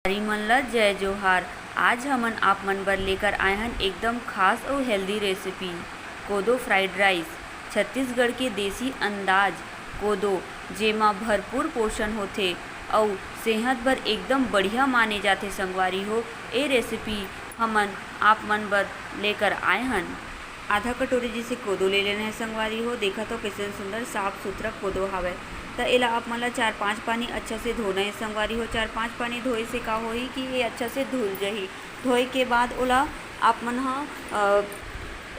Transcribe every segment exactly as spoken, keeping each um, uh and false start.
भाई मन ला जय जोहार। आज हमन आप मन बर लेकर आए हन एकदम खास अउ हेल्दी रेसिपी, कोदो फ्राइड राइस। छत्तीसगढ़ के देसी अंदाज कोदो, जेमा भरपूर पोषण होथे अउ सेहत बर एकदम बढ़िया माने जाथे संगवारी हो। ए रेसिपी हमन आप मन बर लेकर आए हन। आधा कटोरी जैसे कोदो ले लेना है संगवारी हो। देखत हो कैसन सुंदर साफ सुथरा कोदो हावय। त एला आप मन ला चार पांच पानी अच्छा से धोना है संगवारी हो। चार पांच पानी धोए से का होही कि ये अच्छा से धुल जही। धोए के बाद ओला आप मन ह, अ,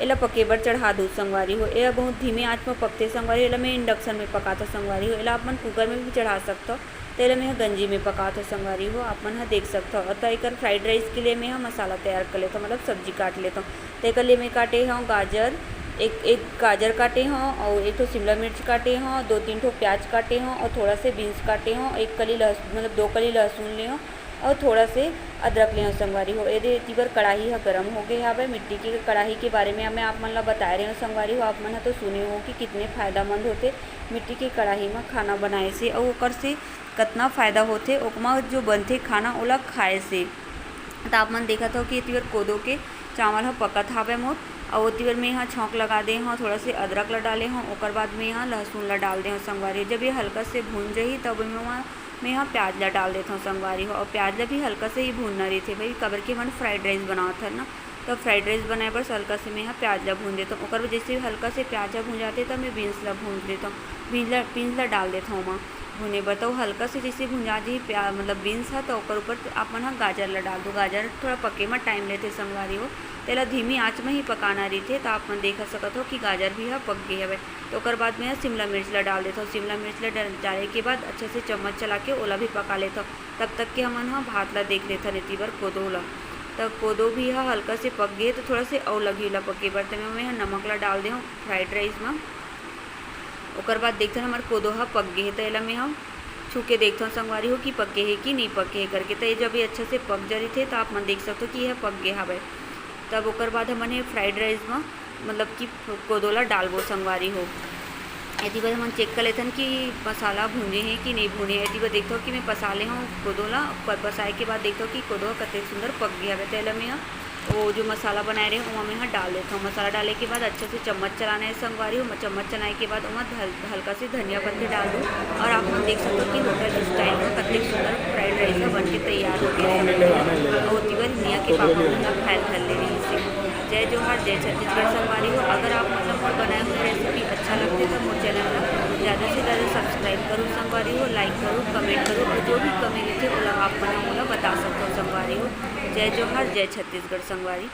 एला पके बर चढ़ा दो संगवारी हो। एला बहुत धीमे आंच म पकथे संगवारी हो। एला मैं इंडक्शन में पकाथव संगवारी हो। एला आप मन कुकर में भी चढ़ा सकथव। त एला मैं ह गंजी में पकाथव संगवारी हो, आप मन ह देख सकथव। त एकर फ्राइड राइस के लिए मैं ह मसाला तैयार कर लेथव, मतलब सब्जी काट लेथव। त एकर लिए मैं काटे हव गाजर, एक, एक गाजर काटे हव अउ एक ठो शिमला मिर्च काटे हव, दो तीन ठो प्याज काटे हव अउ थोड़ा से बीन्स काटे हव, एक कली लहस-, मतलब दो कली लहसुन ले हव अउ थोड़ा से अदरक ले हव संगवारी हो। एदे एती बर कढ़ाई ह गरम हो गे हावय। मिट्टी के कढ़ाई के बारे में मैं आप मन ला बताए रहे हव संगवारी हो, आप मन ह तो सुने हो कि कितने फायदामंद होथे मिट्टी के कढ़ाई म खाना बनाए से अउ ओकर से कतना फायदा होथे ओकमा जो बनथे खाना ओला खाए से। त आप मन देखत हव कि एती बर कोदो के चावल ह पकत हावय मोर, अउ ओती बर में ह छौंक लगा दे हव, थोड़ा से अदरक ला डाले हव, ओकर बाद में ह लहसुन ला डाल दे हव संगवारी। जब ये हल्का से भून जही तब एमा मैं ह प्याज ला डाल देथव संगवारी हो, अउ प्याज ला भी हल्का से ही भूनना रहिथे भाई, काबर कि हमन फ्राइड राइस बनावत हन ना, त फ्राइड राइस बनाए बर हल्का से मैं ह प्याज ला भून देथव। ओकर बाद जैसे ही हल्का से प्याज ह भून जाथे त मैं बीन्स ला भून देथव, बीन्स ला, बीन्स ला डाल देथव ओमा भूने बर। त वो हल्का से जैसे भुंजा जही प्या-, मतलब बीन्स ह, त ओकर ऊपर आप मन ह गाजर ला डाल दो। गाजर थोड़ा पके म टाइम लेथे संगवारी हो, तेला धीमी आंच म ही पकाना रहिथे। त आप मन देख सकत हो कि गाजर भी ह पक गे हवय। त ओकर बाद में ह शिमला मिर्च ला डाल देथव। शिमला मिर्च ला डल-, डाले के बाद अच्छा से चम्मच चला के ओला भी पका लेथव। तब तक के हमन ह भात ला देख लेथन एती बर कोदो ला। त कोदो भी ह हल्का से पक गे, त थोड़ा से अउ लगही ओला पके बर। त मैं ह नमक ला डाल देहूँ फ्राइड राइस म। ओकर बाद देखथन हमर कोदो ह पक गे हे, त एला मैं ह छू के देखथव संगवारी हो कि पके हे कि नइ पके हे करके। त ये जब ये अच्छा से पक जरिथे, त आप मन देख सकथव कि ये ह पक गे हवय। तब ओकर बाद हमन ये फ्राइड राइस म, मतलब कि कोदो ला डालबो संगवारी हो। एती बर हमन चेक कर लेथन कि मसाला भुने हे कि नइ भुने हे। एती बर देखथव कि मैं पसा ले हव कोदो ला, प-, पसाए के बाद देखथव कि कोदो ह कतेक सुंदर पक गे हवय। त एला मैं ह वो जो मसाला बनाए रहे, ओमा मैं ह डाल देथव। मसाला डाले के बाद अच्छा से चम्मच चलाना हे संगवारी हो। चम्मच चलाए के बाद ओमा धल-, हल्का से धनिया पत्ती डाल दूँ। और आप मन देख सकथव कि होटल स्टाइल में कतेक सुंदर फ्राइड राइस ह बन के तैयार हो गया है। और ओती बर हिया के पापा मन ह खाए ल धर ले रहिस हे। जय जोहार, जय छत्तीसगढ़ संगवारी हो। अगर आप मन ला मोर बनाए हुए रेसिपी अच्छा लगथे त मोर चैनल ला ज़्यादा से ज़्यादा सब्सक्राइब करो संगवारी हो, लाइक करो, कमेंट करो और जो भी कमी रहिथे ओला आप मन ह मोला बता सकथव संगवारी हो। जय जोहार, जय छत्तीसगढ़ संगवारी।